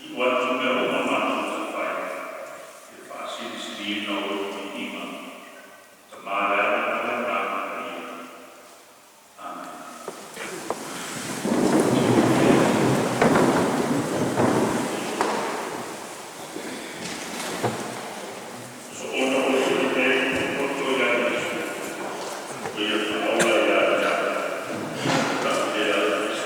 Iu atu mea uma matou te fai i le faasilisiliina o lou viiga, Tama, le Alo ma le Agaga Paia. Amene. Soona oe nei poto ia Iesu, o Ia faaola ia te au, faapea 144.144.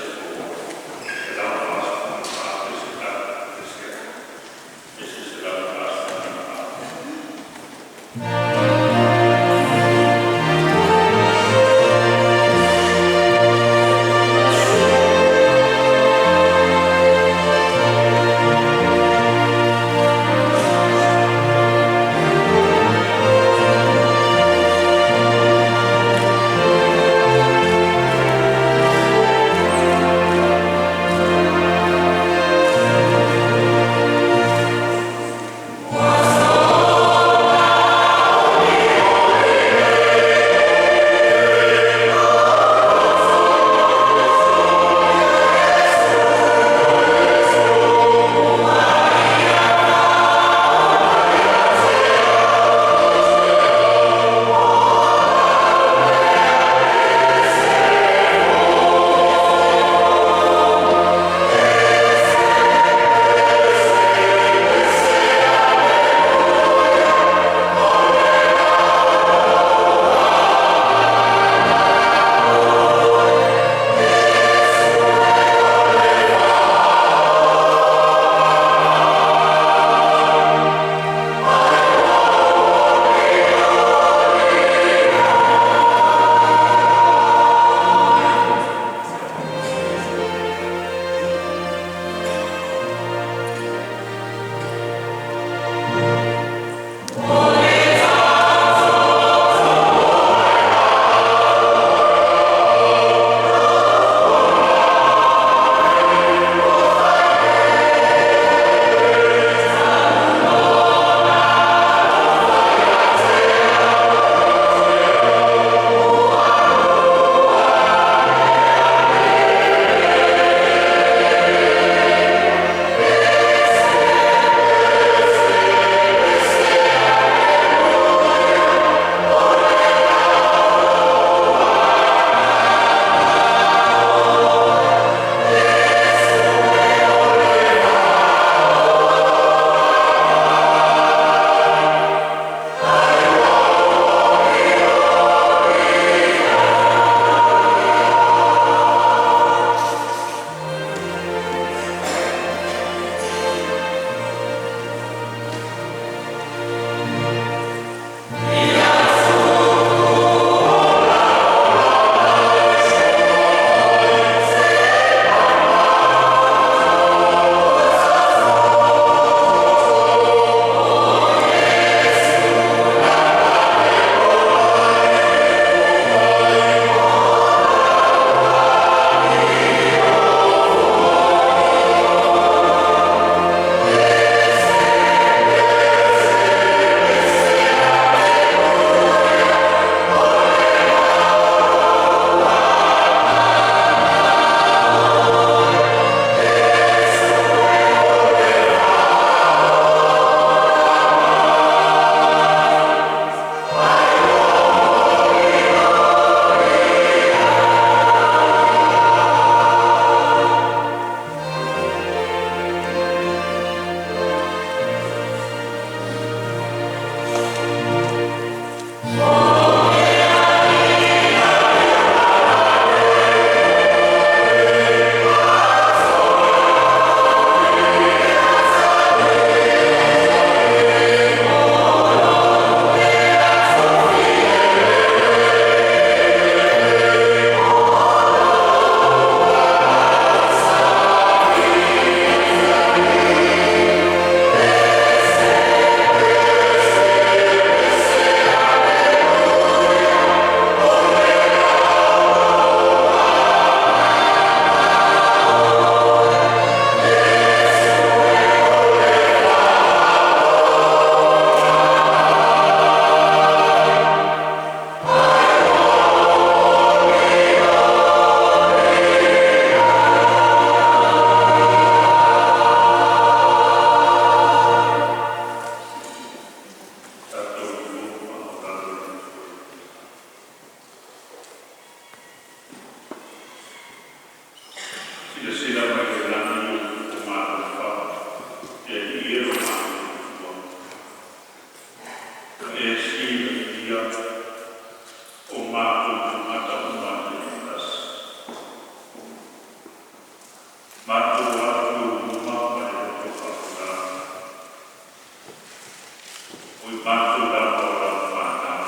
Matou lava o lau fanau,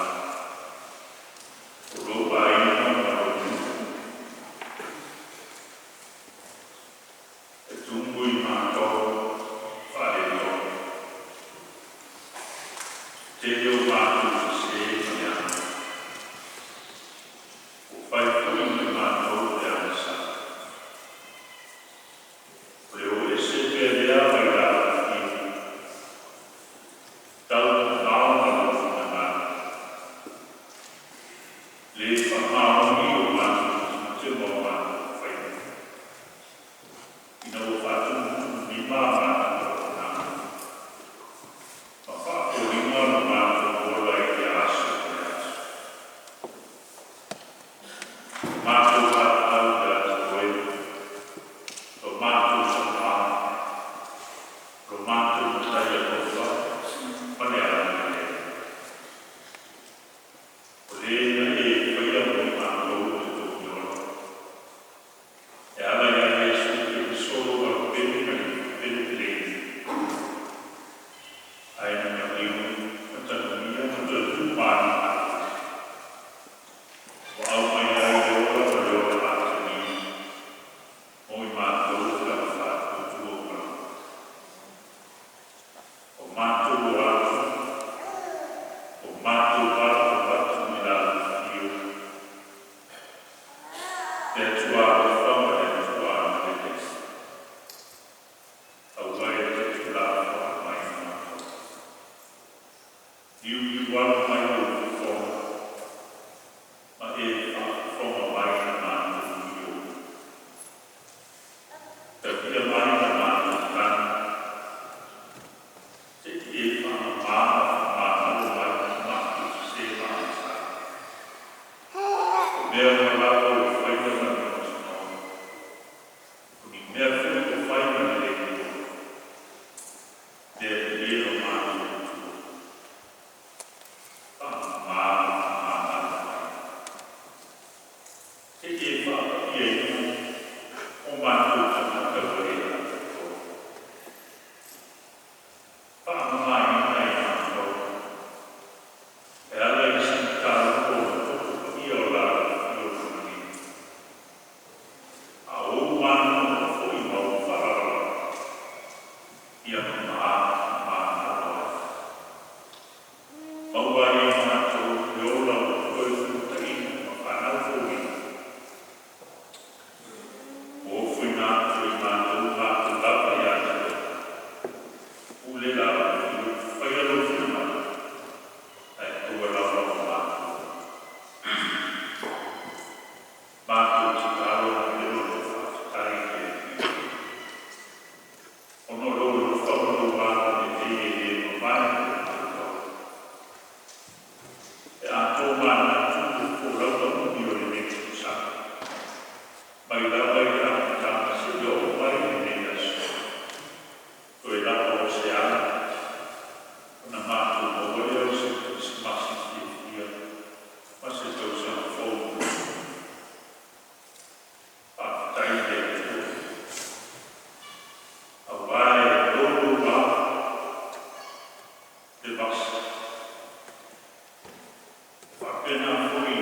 o lou aiga ma lou nuu. E tumu i matou faaletonu. Tele o matou sesē ma leaga. Ua fai foi ma i matou le agasala. O le o ese pea lea mai lau afio, taumamao ma lou finagalo. Le faamaoni o matou tiute ma o matou faiva, ina ua faatumutumulima a matou auaunaga ma faafoliga lo matou ola i lea aso ma lea aso. Matou valaau ia te Oe, lo matou Tamā, lo matou Matai alofa ma le agalelei. O le na e faia mo i matou le togi ola, e ala ia Iesu Keriso lou Alo Pele na lipelepeleina, ae na maliu ma tanugia ma toe tumaina ua aumai ai le ola ma le ola atagia mo i matou pe a faatuatua ma o matou o atu, o matou valaau atu i lau afio, le Atua alofa ma le Atua agalelei, aua e te tuulafoai mai matou. Liuliu mai lou fofoga ma e faafofoga mai i la matou io. Talia mai la matou tagi, se i e faamamā ma faamagalo mai i matou sesē ma agasala. O mea uma lava ua faia ma le mautinoa, o ni mea foi ua fai ma le le iloa, le Alii e lo matou Atua, faamamā ma faamagalo mai. Se i e faapaiaina o matou tagata ua le atoatoa. Faamamaina i matou, e ala i sagatā o le toto paia o lau Afio ma A o ou manu foi ma ou faalavelave, ia mamā ma magalo ai. Maua ai e matou le ola o toe filutaina ma fanau fouina. Ua ofoina atu e matou matou lava ia te oe. Pule lau afio, faia lou finagalo, ae aua lava o matou. Matou tatalo ma le loto faafetai i le Alii. Ona o lou alofa ma lou agalelei e le mavae mo i matou. E atoa manatu le folauga umi o lenei tausaga. Mai lava i le amataga seia oo mai i lenei aso. Toe lava o se ala, ona matou maua lea o se Kerisimasi fiafia ma se tausaga fou. Faafetai i le Atua. Auā e lou lava le vasa. Faapena foi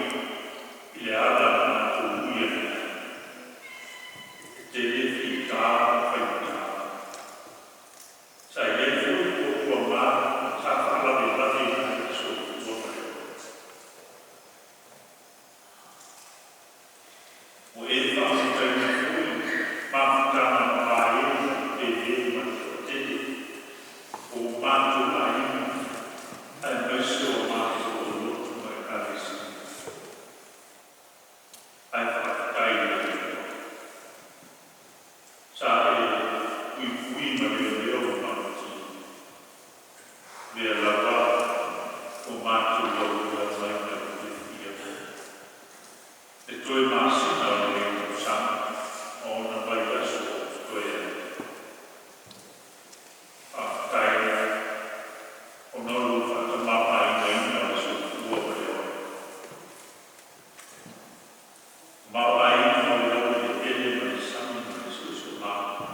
i le ala na matou ui ai. E tele fitā ma faigata. Sa i ai foi puapuaga sa faalavelave ai le soifua ma le ola. Ua e faamutaina foi mafutaga mamae ma le pele ma le toatele o matou aiga aemaise o matou aulotu ma Ekalesia. Ae faafetai i le Atua. Sa e puipui ma leoleo ma malutia. Lea lava o matou lauia mai ma le fiafia. Le toe masina o lenei tausaga ma ona vaiaso o totoe ai. Faafetai ona o lou faatamaoaigaina o le soifua ma le ola. Tamaoaiga o le laueleele ma le sami ma le siosiomaga.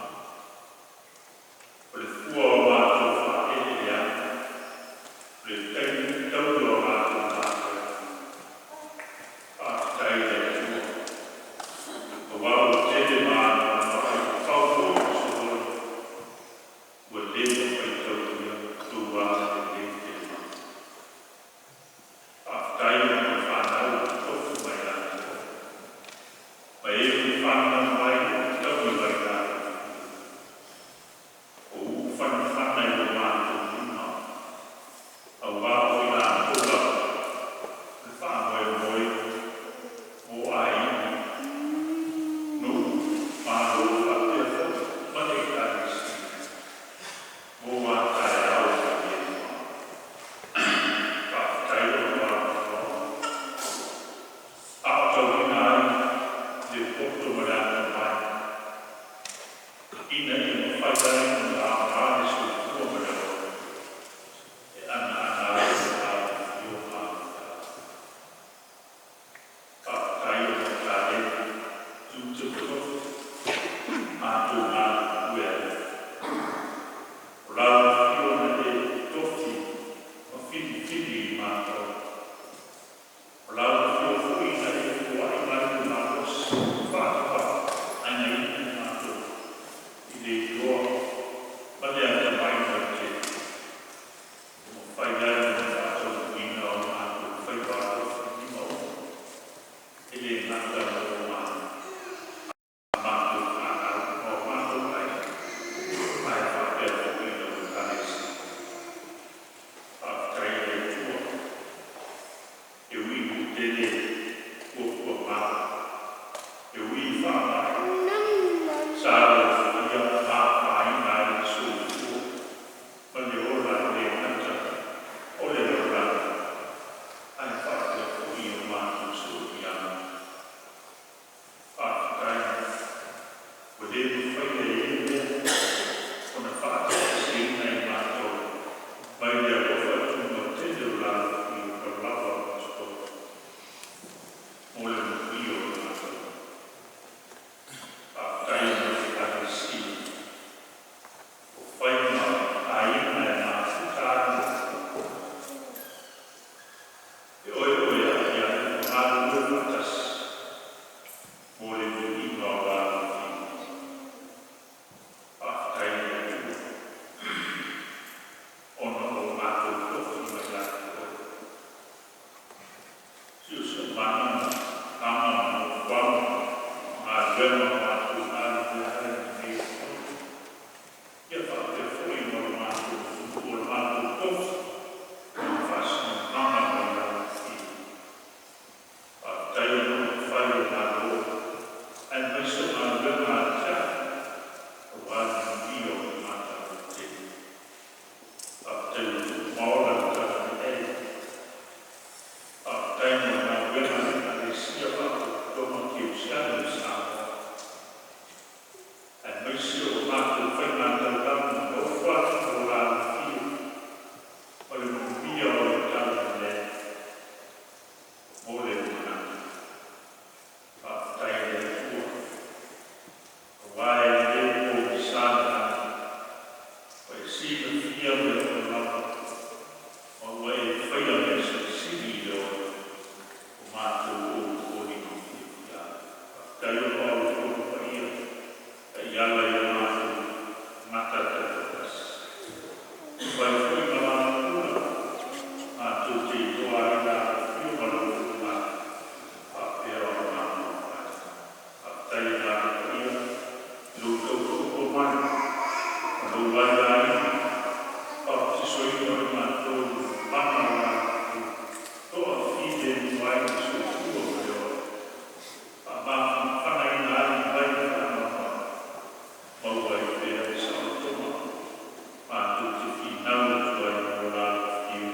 o le matou tofi ma le faasinomaga mai le Alofia. Faafetai ona o upufai o Malo aemaise o galuega atia'e aua le manuia o tagata lautele. Faafetai ua tupu ma ola le Talalelei. Faafetai mo le galuega a le Ekalesia Faalapotopotoga Kerisiano i Samoa aemaise o lo matou faigataulaga na nonofo atu mo le alofia ma le manuia o le Talalelei mo le lumanai. Faafetai i le Atua aua e le pogisa le lagi, ua e silafia mea uma lava, ma ua e faia mea silisili i le ola o matou olitoli ma fiafia ai. Faafetai ona o au Fono Paia taiala i o matou tagata taitoatasi, e fai foi ma alapula matou te iloa ai le alofio ma lou finagalo faapea ona matou fai. Faafetai i Agaga Paia i lou tautoaluaina mai ma lou aiaina, papatisoina o i matou i le mana o la outou toafilemu ai le soifua ma le ola, faamafanafanaina ai mai le faanoanoa, maua ai pea le saolotoga matou te finau atu ai mo la Afio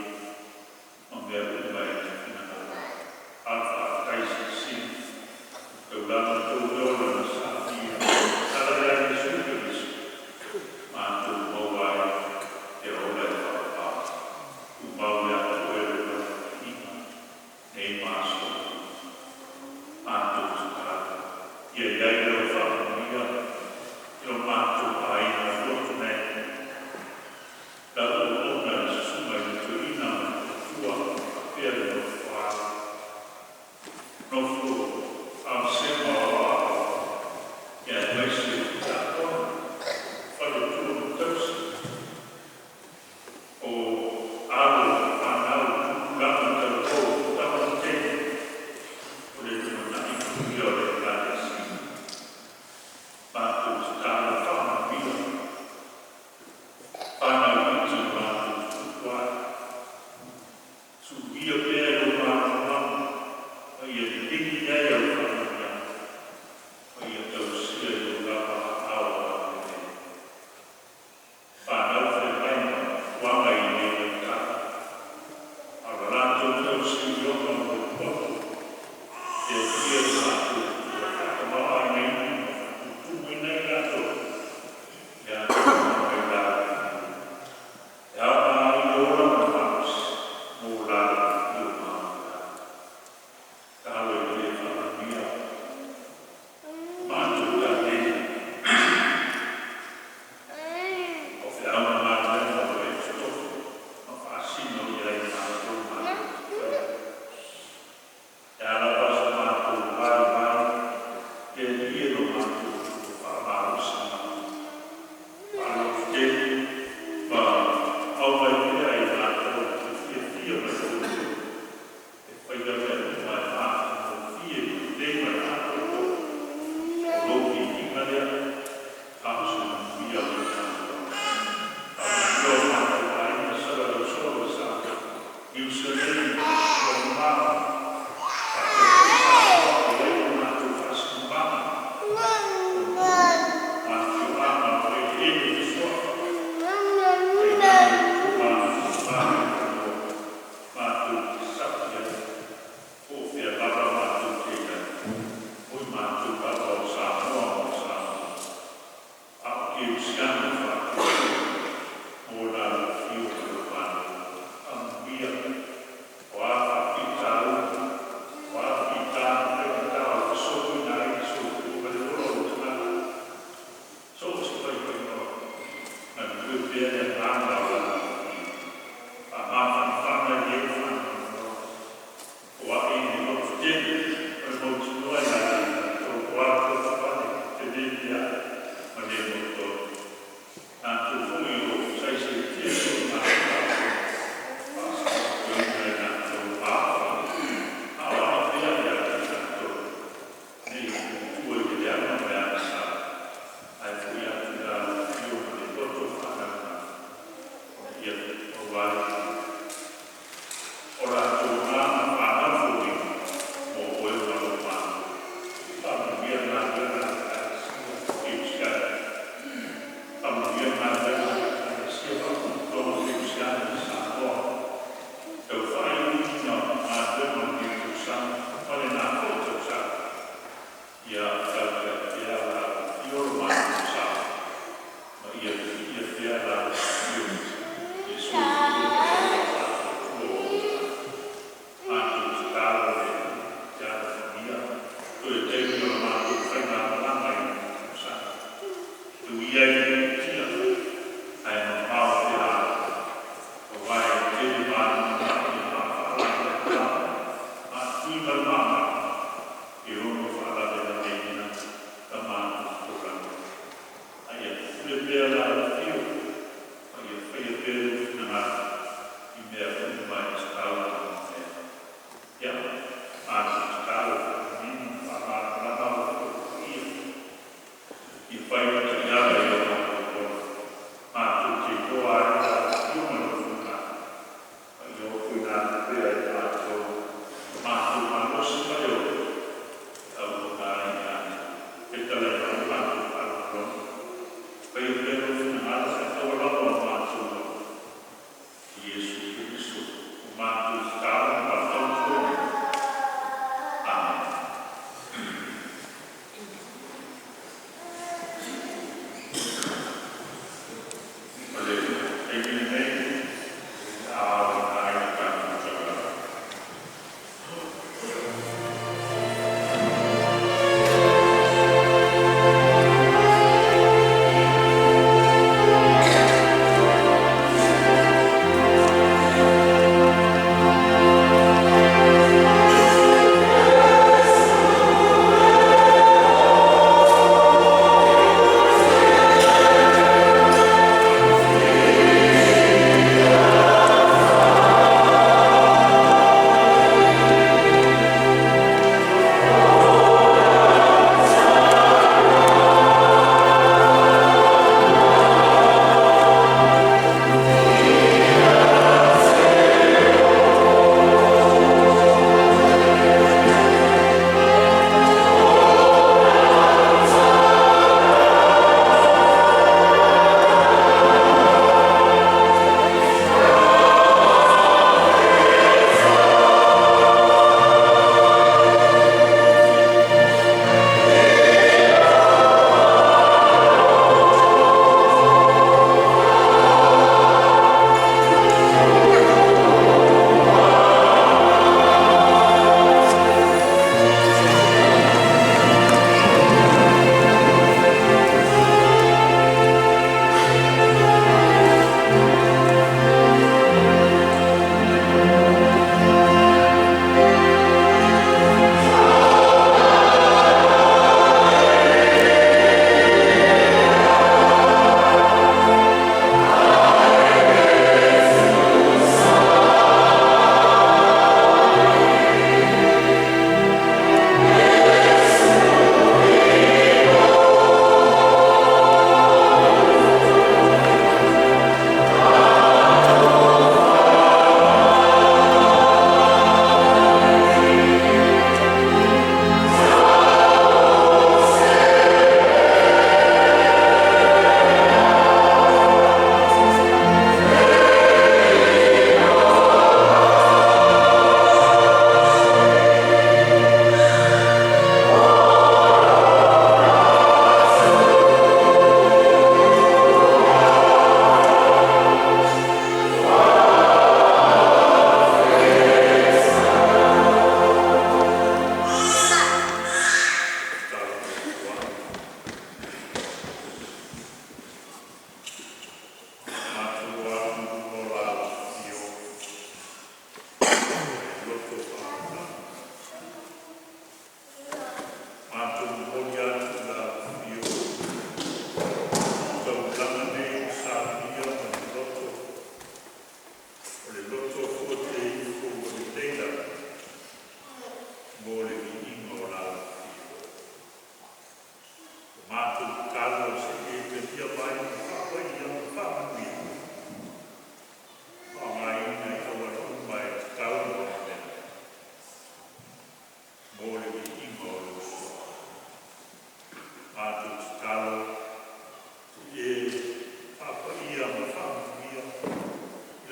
ma mea uma e te finagalo ai. A o le faafetai silisili i le taulaga tou i ola na saafia e ala ia Iesu Keriso matou maua ai le ola e faapapa. Tumau ia te Oe le lavapapaliga nei ma aso e lua. Matou tatalo, ia i ai lau faamanuia i lo matou aiga lotu nei, lau auauna le Susuga i le Toeaina ma le faletua faapea le nofo a alo, nofo a vasega o aoao, aemaise o tiakono, faletua ma tausi, o alo ma fanau, tupulaga talavou, tama ma teine, o le lumanai manuia o le Ekalesia. Matou tatalo, faamanuia fanau iti o latou tutupu ae, suluia pea e lou malamalama ma ia liligi i ai au faamanuiaga ma ia tausia i ou lava aao agalelei. Fanau feagai ma mafuaaga i lenei vaitau, a o le latou tausi i ona ma le poto e Alii lo latou Atua e faatamaoaigaina ma faatutumuina ai latou i le atoaga mai le alofia e aoga ai le ola ma le malosi mo la le afio maumau. Tatalo ina ia faamanuia matou taleni o feau ma galuega ua e totofi ma faasino i ai matou matou te faia. E a lava so matou vaivai, le Alii e lo matou Atua, faamalosi matou, faalototele ma aumai pea i matou le fiafia ma le oloolo e faia mea uma e matagofie ma lelei ma le atoatoa. O lou viiga lea, a o se manuia mo tatou. Faamanuia o matou aiga salalau solo i Samoa, Niu Sila nei ma atunuu e mamao, faapea foi Samoa o i ai lo matou faasinomaga o nuu ma afioaga o eleele ma suafa, tainane itumalo ma agaifanua matou te sapi ai, po o fea lava matou te i ai, o i matou lava o Samoa mo Samoa, a o Kerisiano faatuatua mo le alofio ma lou Malo. Faamanuia. O a faafitauli, o a fita ma faigata o fesopoina ai le soifua ma le ola o le tagata, so o se faifaimaoga, galulue pea le agaga o le alofia, faamafanafana i e faanoanoa, foai le lototele ma le mautinoa ia te i latou o a lotovale, feveveai ma le mautonu. Tatou foi o lo o saisaitia so matou tapuaiga, faasaolotoina i latou a aoai pea ia te i latou ne i tuua i le leaga ma le agasala, ae foi atu i le alofio ma le loto faanaunau.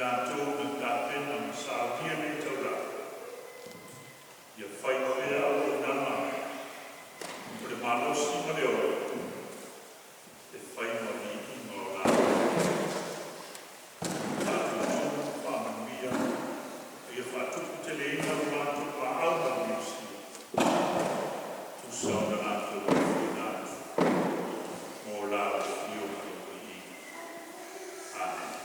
latou na tapena ma saunia nei taulaga, ia fai pea auaunaga o le malosi ma le ola e fai ma viiga o latou. Faatutumu ma faamanuia, ma ia faatuputeleina lo latou aau malamalusia, tusa o le latou ofoina atu mo lau afio ma lou viiga. Amene.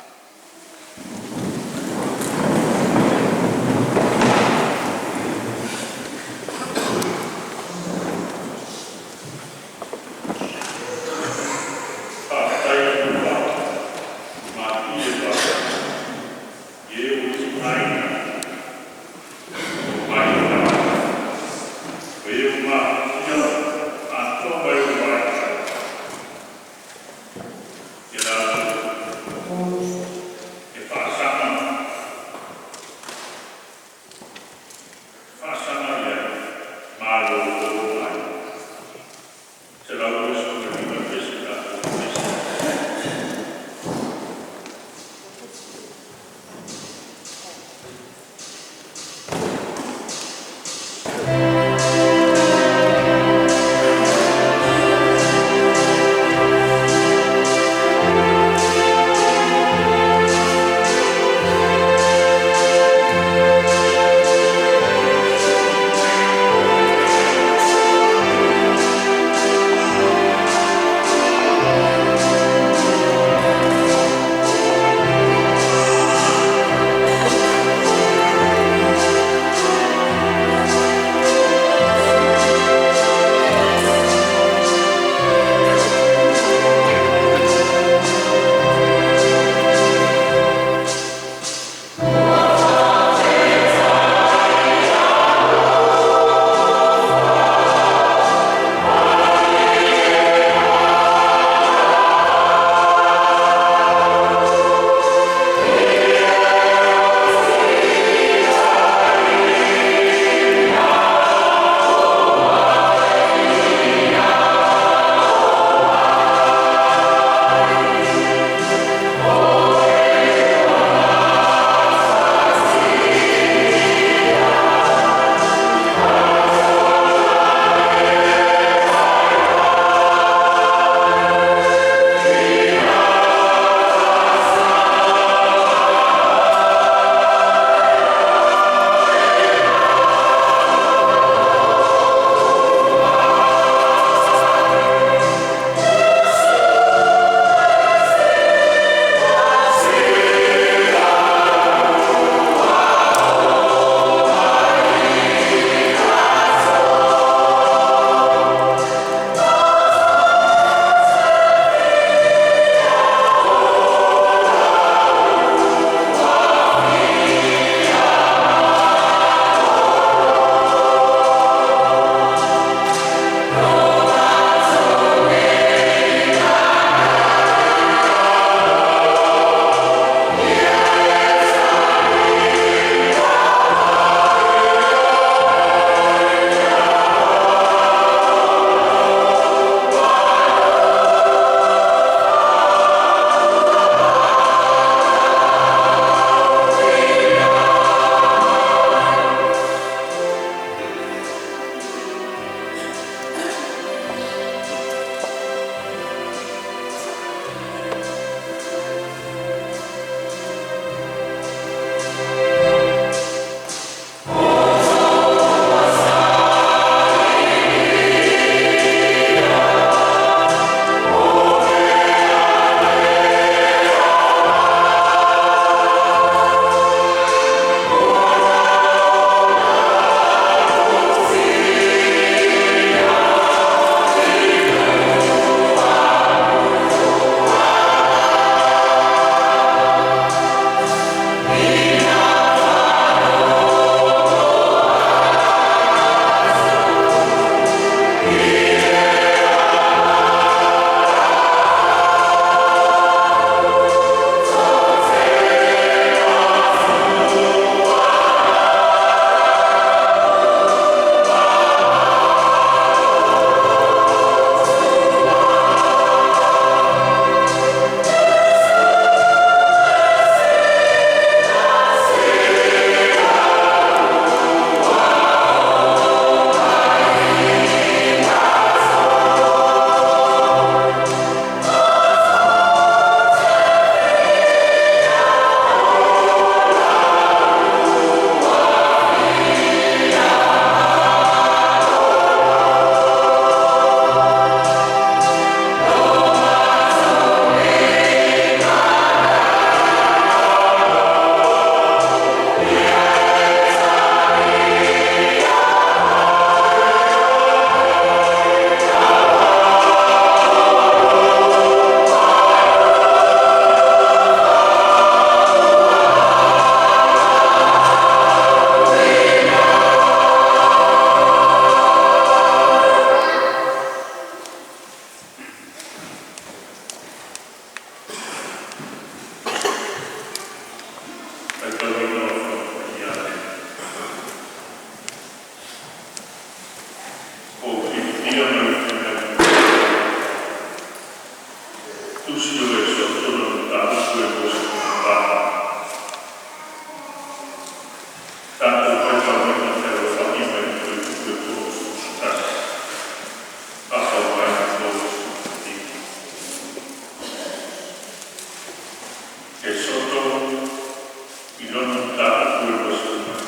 I lona mataupu e 28,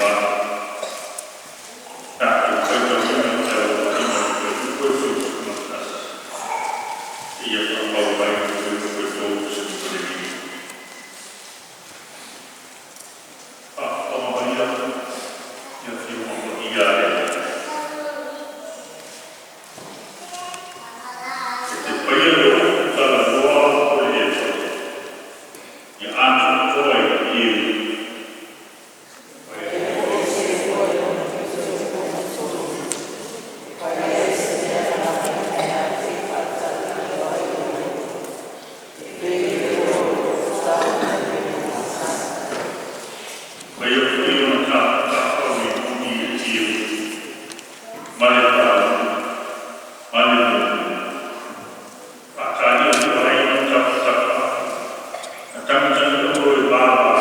tatou faitauina le aloaia o le fuaiupu e 71 seia faapau mai i le fuaiupu e 35. Faafofoga maia le Afioga Paia a le Atua, e te faia le ofu talaloa o le efote, ia atoatoa i le ieū. Faia foi ona tafatafa o mimuli i le ieū ma le paunu ma le mumu, faatalialua ai ona tafatafa ma tagitagiolo e vava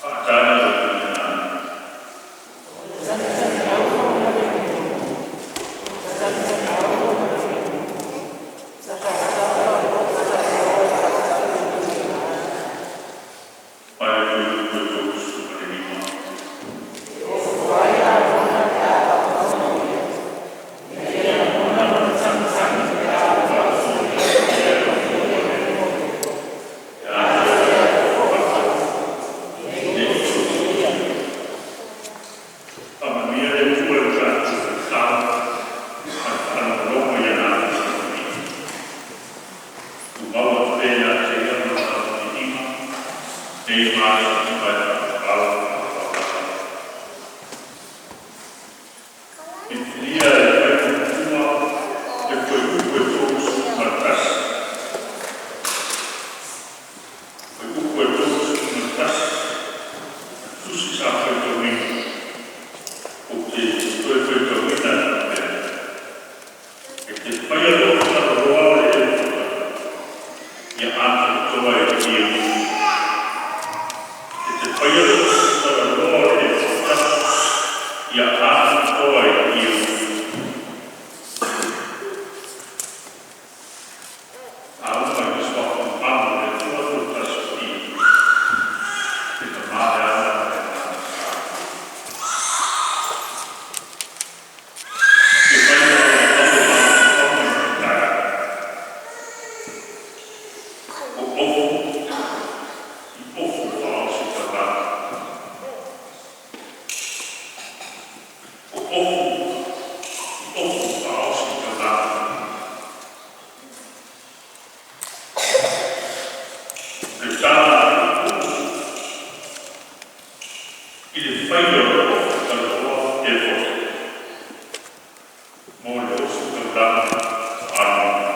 faatalialuaina ai. Ma le fuaiupu e 35. Faamanuia le Atua i le tatou tatalo ma le faalogologo i ana alofa viia. Tumau atu pea ia te Ia lana faamanuiaga nei ma aso uma e faavavau faavavau lava. Filifilia e le faipulupua le fuaiupu e 31, fuaiupu e 31 o le tusi sa faitauina, ou te toe faitauina e faapea: E te faia le ofu talaloa o le efota ia atoatoa i le ieū. E te faia le ofu talaloa o le efota ia atoatoa i le ieū. Auga i le suafa mamalu o le Atua Toetasi Paia, le Tama, le Alo ma le Agaga Sa. E fia fai lau mafaufauga i lenei taeao, o ofu i ofu e faaositaulaga. O ofu i ofu faaositaulaga. O le tala a Puupuu i le faia o le ofu talaloa efota mo le ositaulaga o Arona.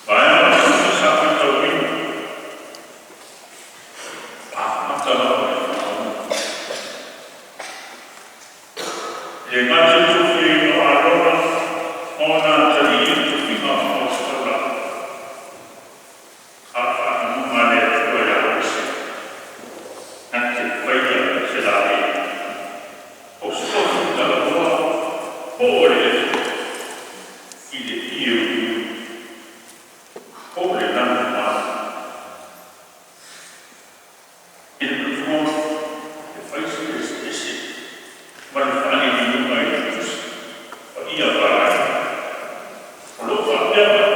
Vaega o le tusi sa faitauina, amata lava i le faaupu. E le gata i le tofiaina o Arona ma ona atalii i le tofiga faaositaulaga, a o le faatonuga a le Atua ia Mose na te faia se laei, po o se ofu talaloa po o le efota i le ieū po o le lanumoana. I le manatuga e fai se eseese ma le faaliliuga i le Tusi Paia Palangi o lo o faapea mai,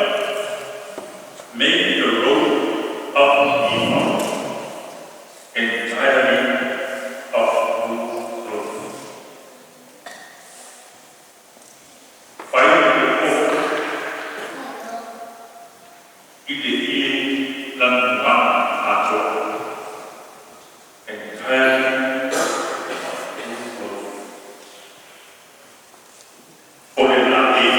make the robe of the ephod entirely of blue cloth. Fai le ofu i le ie lanumoana atoa. Entirely of blue cloth. O le laei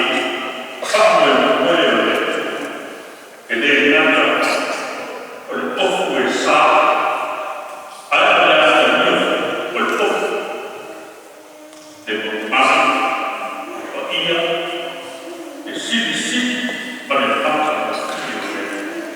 faamoemoe o le Atua. E le gata o le ofu e sa, ae o le atagia foi o le ofu, le mamalu, le paia, le silisili ma le matagofie o le Atua.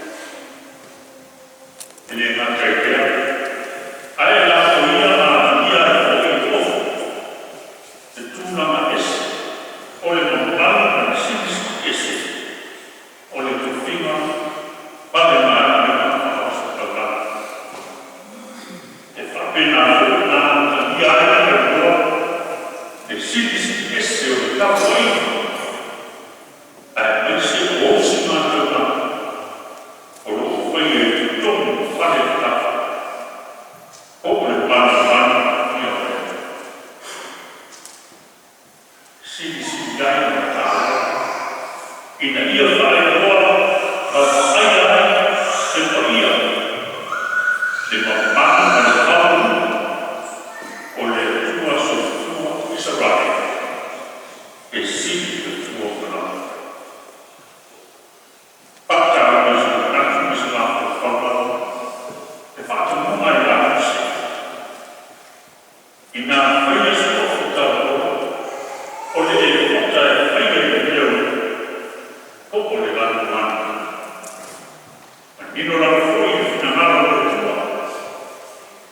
Manino lava foi le finagalo o le Atua,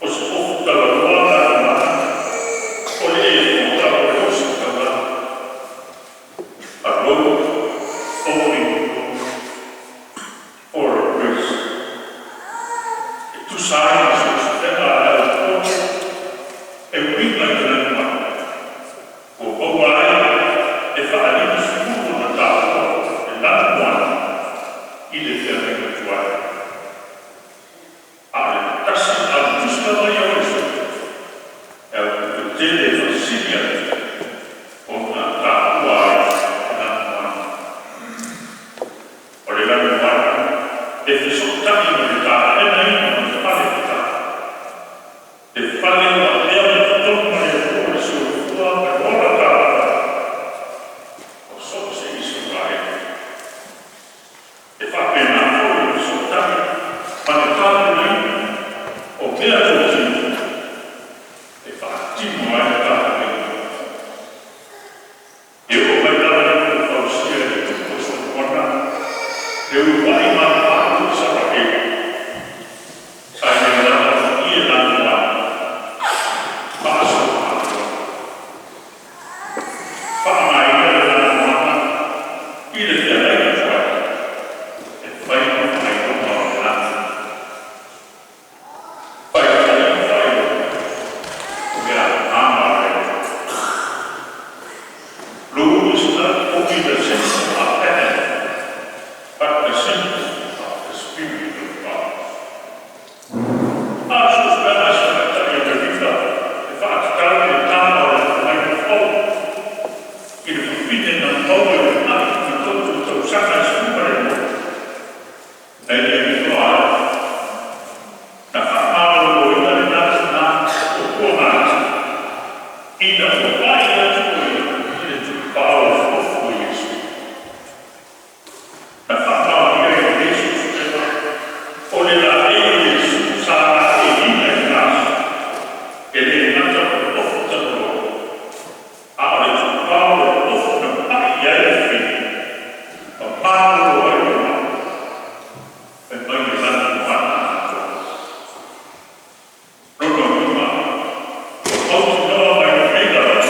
o se ofu talaloa lanumoana, o le efoga o le ositaulaga, a robe only for a priest. E tusa ai ma suesuega a le aufono e uiga i le lanumoana, ua maua ai le faa-50 ona taua le lanumoana i le Feagaiga Tuai, a o le tasi a o le tusi lava ia o Esera e aupito tele e faasili atu ona taua ai le lanumoana. O le lanumoana e fesootai ma le tapenaina o le fale tatala, le fale ua avea ma totonu ma le Atua o le soifua ma le ola taualoa o so o se Isaraelu. E faapena foi ona fesootai ma le tapenaina o meatotino e faatino ai le tapuaiga. E oo mai lava i le fausia e le tupu o Solomona le uluai malumalu o Isaraelu, sa i ai lava le ie lanumoana ma aso faapitoa. Faaaogaina le lanumoana i le Feagaiga Tuai e fai ma faailoga o le lagi. Faitauina faailoga o le agaga o le Atua. Lu is not only the symbol of heaven, but the symbol of the Spirit of God. A suesuega a si tamaitai Amerika e faatatau i le taga o le afamaina fou i le fafine na maua i le ma'i tutoto i tausaga e 12, na ia iloa ai na faamaloloina lena tinā tuatuaga ina ua pai atu o ia i le tupao o le ofu o Iesu. Na faamaonia i lenei suesuega o le laei o Iesu sa laeiina i lena aso, e le gata o le ofu talaloa, a o le tupao o le ofu na pai i ai le fafine ma malolo ai le mai fai mai le lanumoana atoa. Lona uiga, ua mautinoa mai lenei lava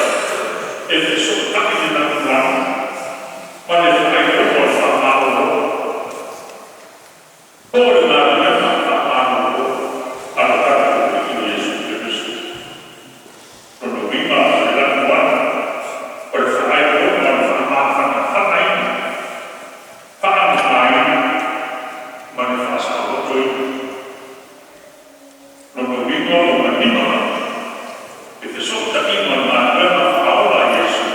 e fesootai le lanumoana ma le faailoga o le faamalologa po o le galuega faamalolo a lo tatou Alii o Iesu Keriso. Lona uiga, o le lanumoana o le faailoga o le faamafanafanaina, faamamaina ma le faasaolotoina. Lona uiga ua manino lava le fesootaiga o le galuega faaola a Iesu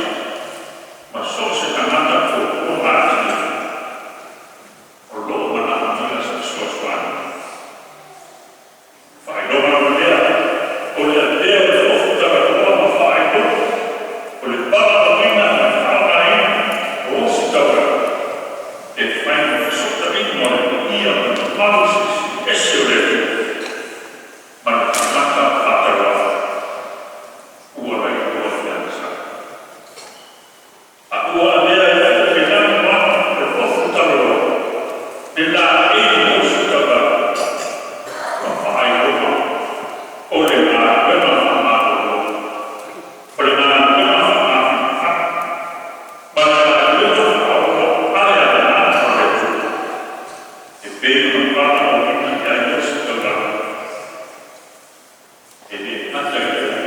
ma so o se tagata puapua natia o lo o manaomia se fesoasoani. Faailoga lava lea o le avea o le ofu talaloa ma faailoga o le valaauina ma le faaaogaina o ositaulaga e fai ma fesootaiga o le paia ma le mamalu silisili ese o le Atua ma le tagata faatauvaa ua lailoa le agasala. A ua avea ai foi le lanumoana o le ofu talaloa, le laei o ositaulaga ma faailoga o le galuega faamalolo, o le galuega faamafanafana ma le galuega faaola a le agaga o le Atua e pei ona valaauina i ai ositaulaga. E le gata i lea,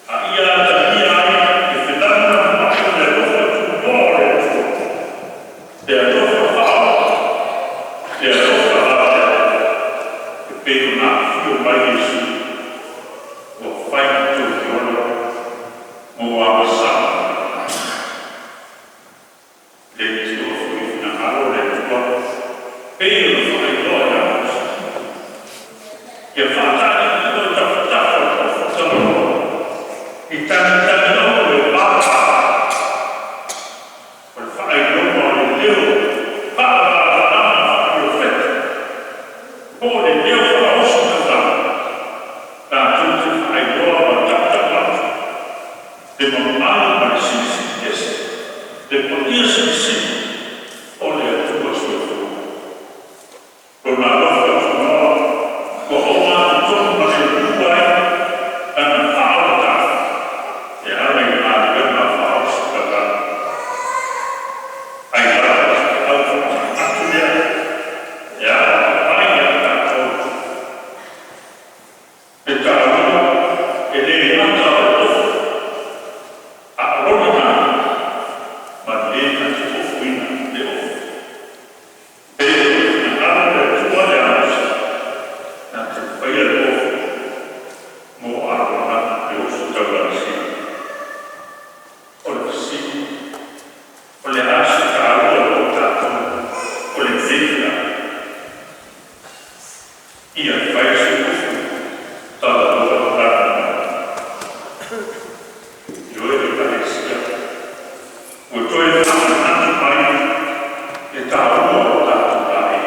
a ia atagia ai le fenagunaguai o le alofa tunoa o le Atua, le alofa faaola, le alofa lavea e pei ona afio mai Iesu ua fai ma tofi ola mo agasala. Le tio foi finagalo o le Atua pei ona faailoa ia Mose ia faatailiilima i tafatafa o le ofu talaloa i tagitagi e papa o le faailoga o le leo faavalavalama faaperofeta po o le leo faaositaulaga latou te faailoa ma tautau atu le mamalu ma le silisili ese, le paia silisili o le Atua soifua. Lona magatolu ma le lua ai lana faaola e ala i galuega faaosi taulaga. Ai lava o se feau faamanatu lea e ao mai ia i tatou le taua e le gata o le ofu, a o lona mana ma le na te ofuina le ofu. Pe o le finagalo o le Atua ia Mose na te faia le ofu mo Arona le ositaulaga sili. O le fesili, o le a se taua mo tatou o lenei feau? Ia fai se ofu talaloa lana mana. Ioe Ekalesia, ua toe faamanatu mai le taua o tatou laei.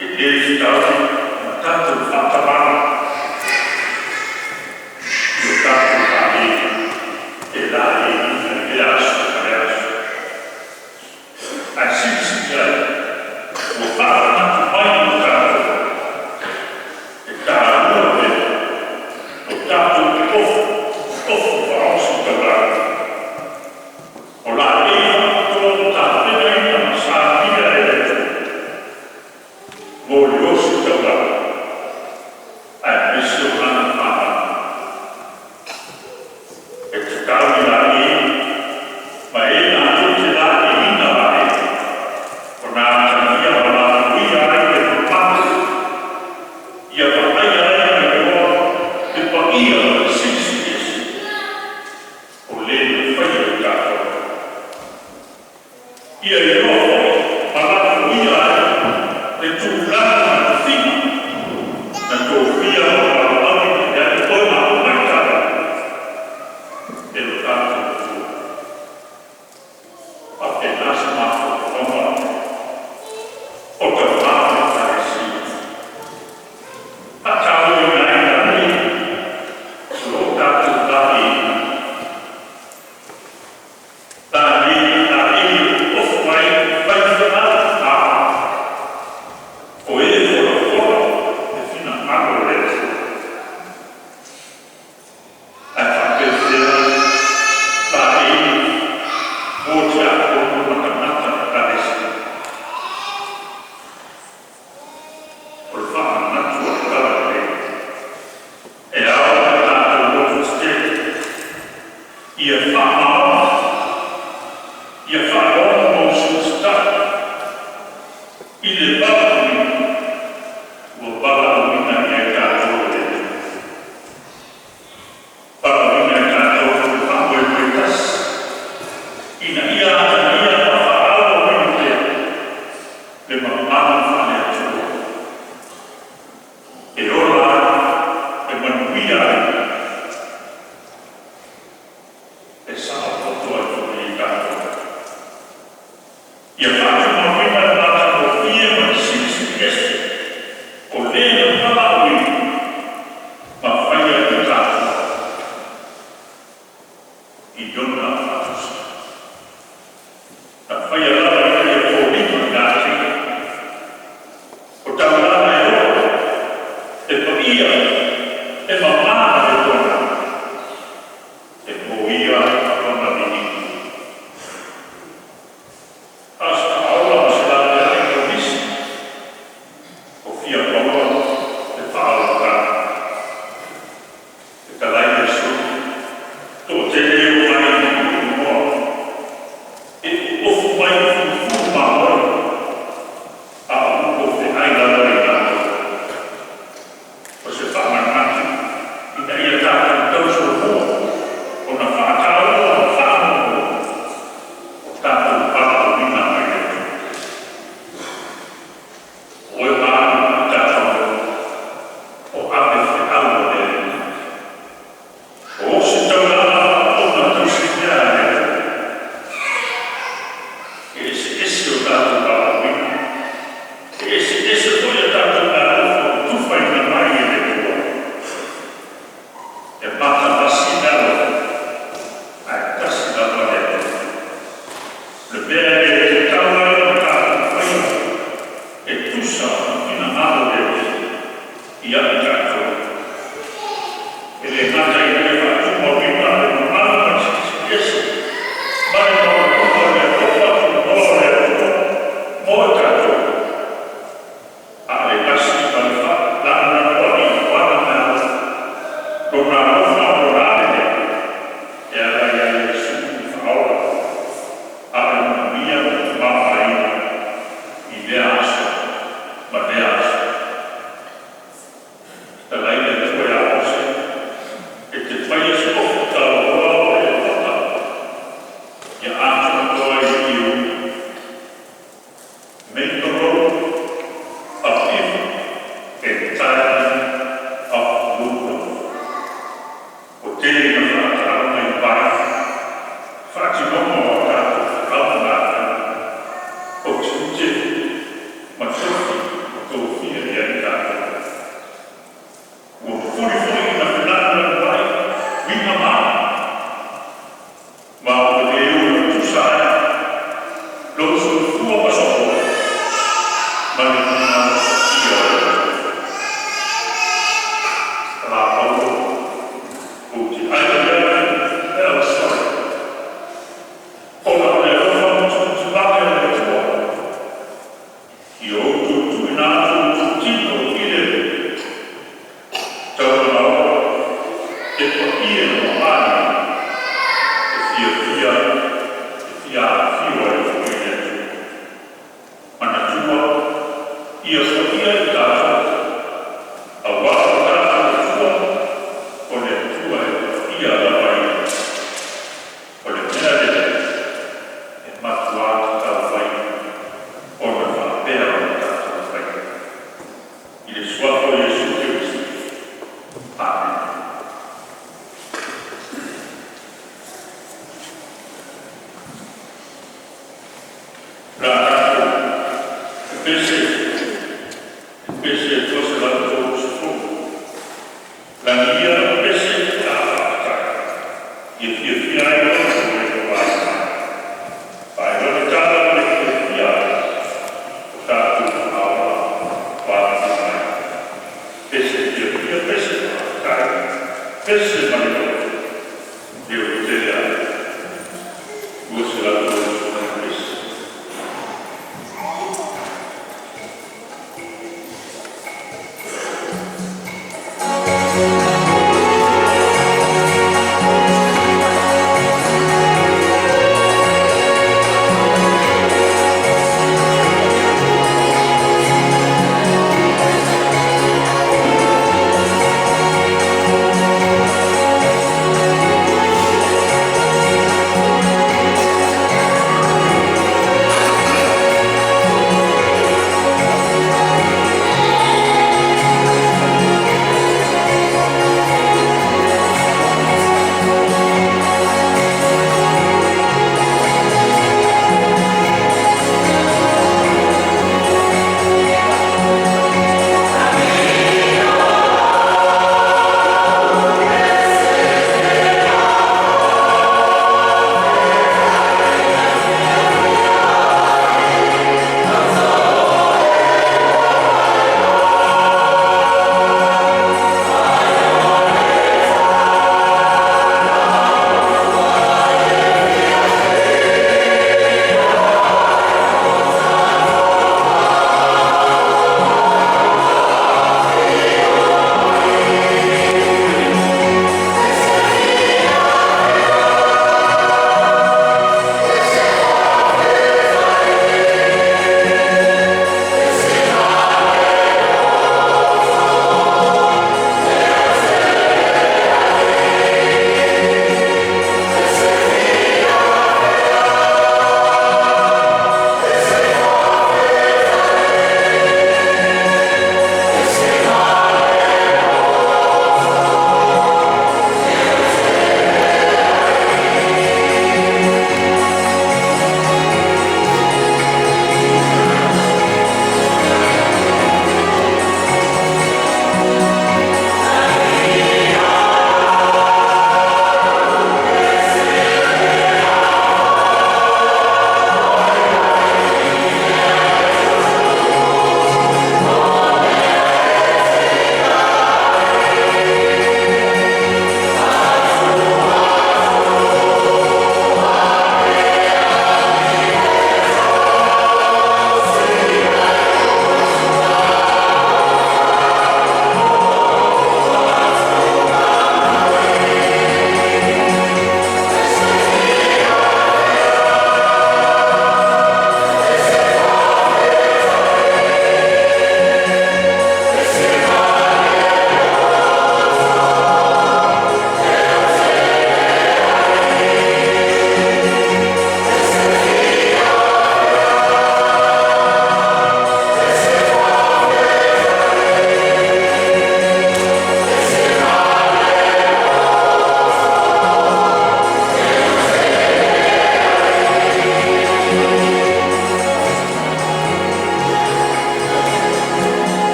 E le tatau ona tatou faatamala i o tatou laei e laeiina i lea aso ma lea aso. Ae silisili ai, ua faamanatu mai mo tatou le taua tele o tatou ofu, ofu faaosi taulaga. O laei faapitoa ua tapenaina ma sania e le Atua mo le ositaulaga aemaise o Lana fanau. E tatau i laei ma e latou te laeiina laei ona atagia ma lafoia ai le mamalu ia vaaia ai ma iloa le paia o le Silisili Ese o le na faia i tatou. Ia iloa foi ma lafoia ai le tulaga ma tofiga na tofia ma valaauina i ai oe ma au ma i tatou e lo tatou Atua. E faapena se mafaufauga o tama o Ekalesia, faatauaina ai laei o lo o tatou laeiina, laei e ofu ai faifeau a o e folafola le finagalo o le Atua. Ae faapefea laei mo tiakono ma tagata Ekalesia? O le faamanatu o le talalelei e ao ona tatou loto tetele ia faamaoni, ia faalogo ma usiusitai i le valaauina ua valaauina i ai tatou e le Atua. Valaauina i tatou i le faamoemoe tasi ina ia atagia ma faaauauina pea le mamalu faale-Atua e ola ai, e manuia ai, e saoloto ai foi i tatou. Ia faatumauina le matagofie ma le Ia paia i tatou, auā o lo tatou Atua, o le Atua e paia lava Ia. O le mea lea e matuā tatau ai ona faapea ona tatou faia. I le Suafa o Iesu Keriso. Amene. O le a tatou pepese Epese 230. Lagia lau pese pe a faafetai, ia fiafia ai lou loto e vaai mai. Faailoa le tala ma le fiafia o tatou Faaola ua afio mai. Pese fiafia, pese faafetai, pese ma le loto leotele ane. 230 Pese.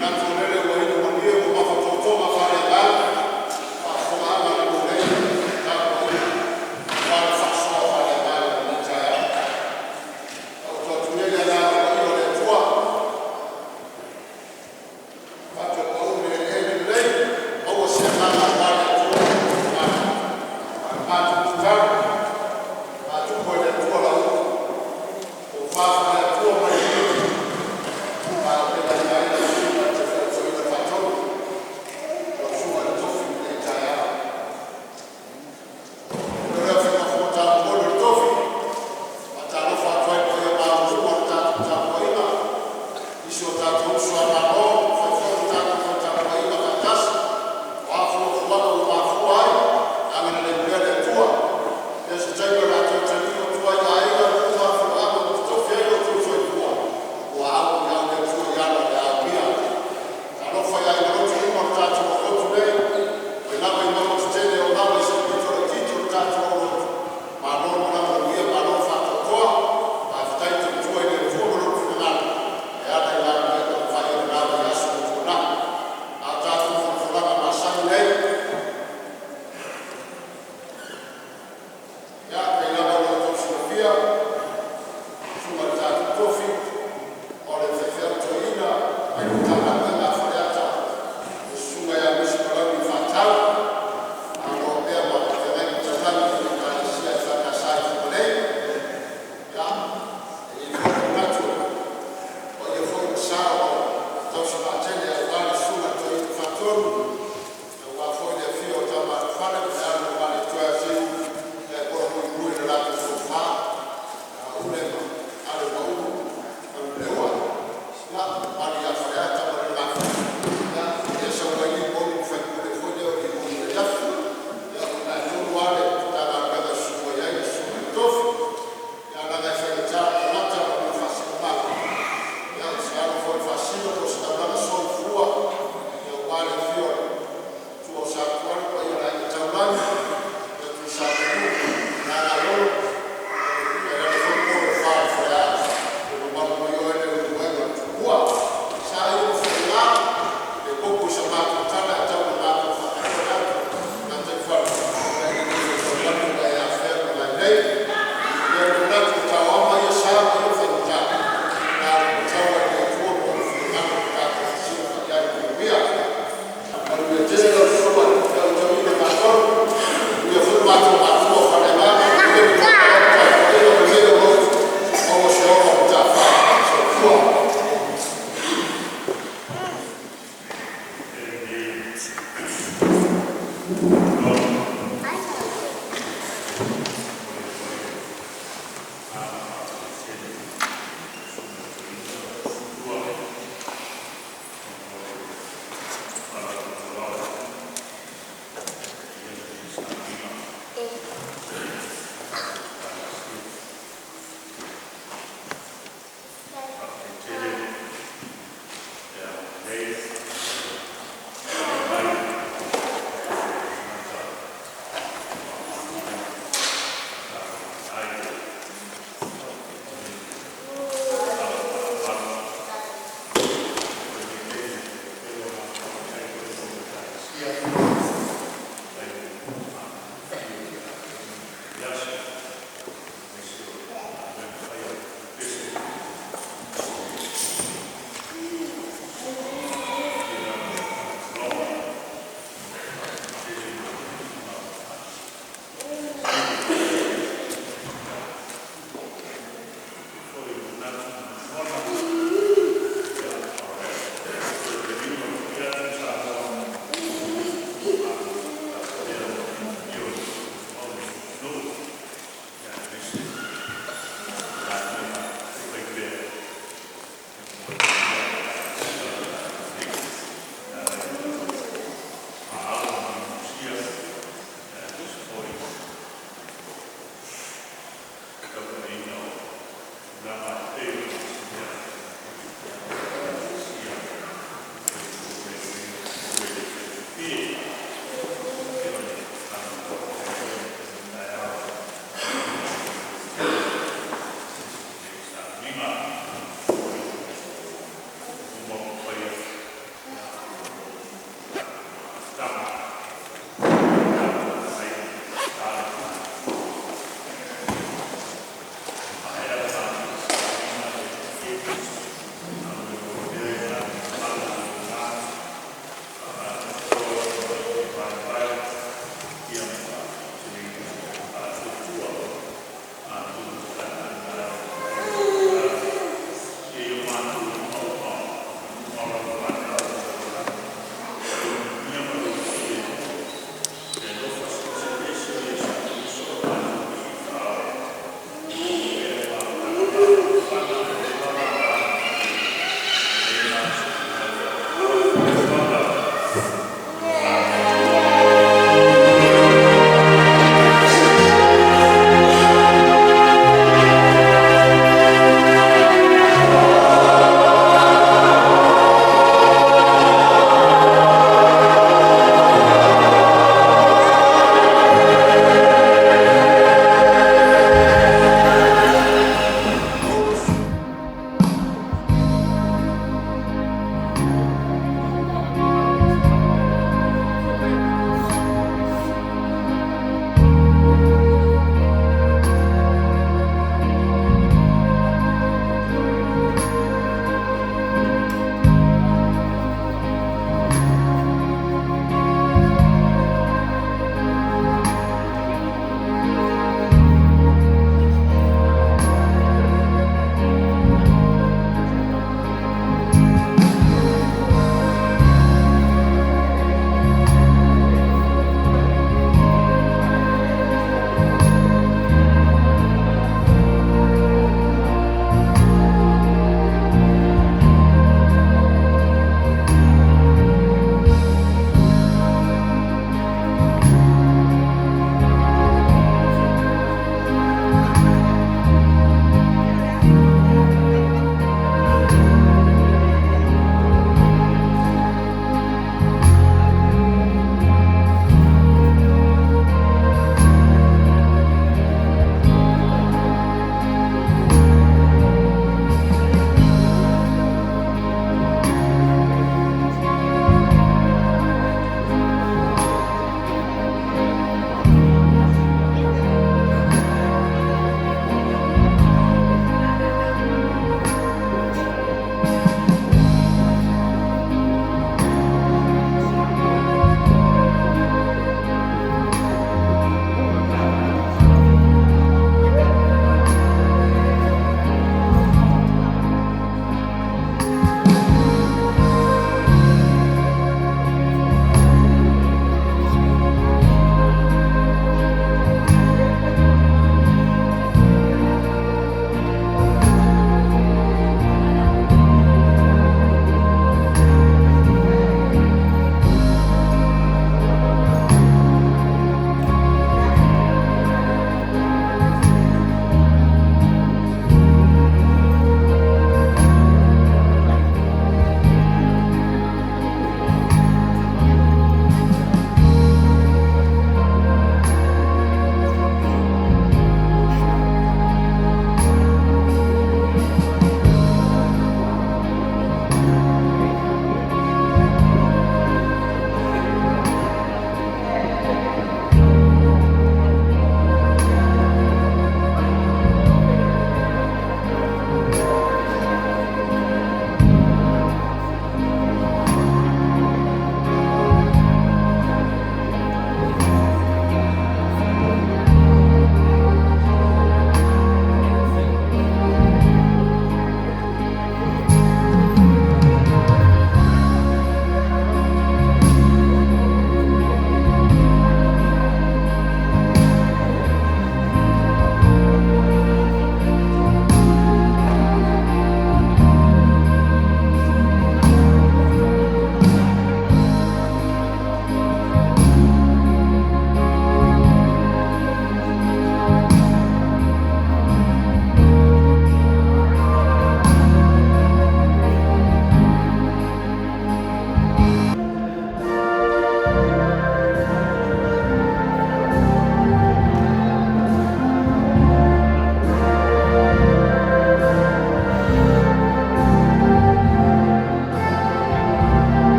Manatu o lele ua inu malie ua mafa totoga faaleagaga le faafofogaaga a le atunuu i le tapuaiga aua le faasoa faaleagaga i lenei taeao. Taoto atu ia i le Agaga Paia o le Atua, faatuapauu le eleele lenei, maua se agaga aua le Atua ma le matou tatalo, faatumu e le Atua lau tofa faale-Atua mai le lagi e faaauupegaina ai lau susuga e te faautagia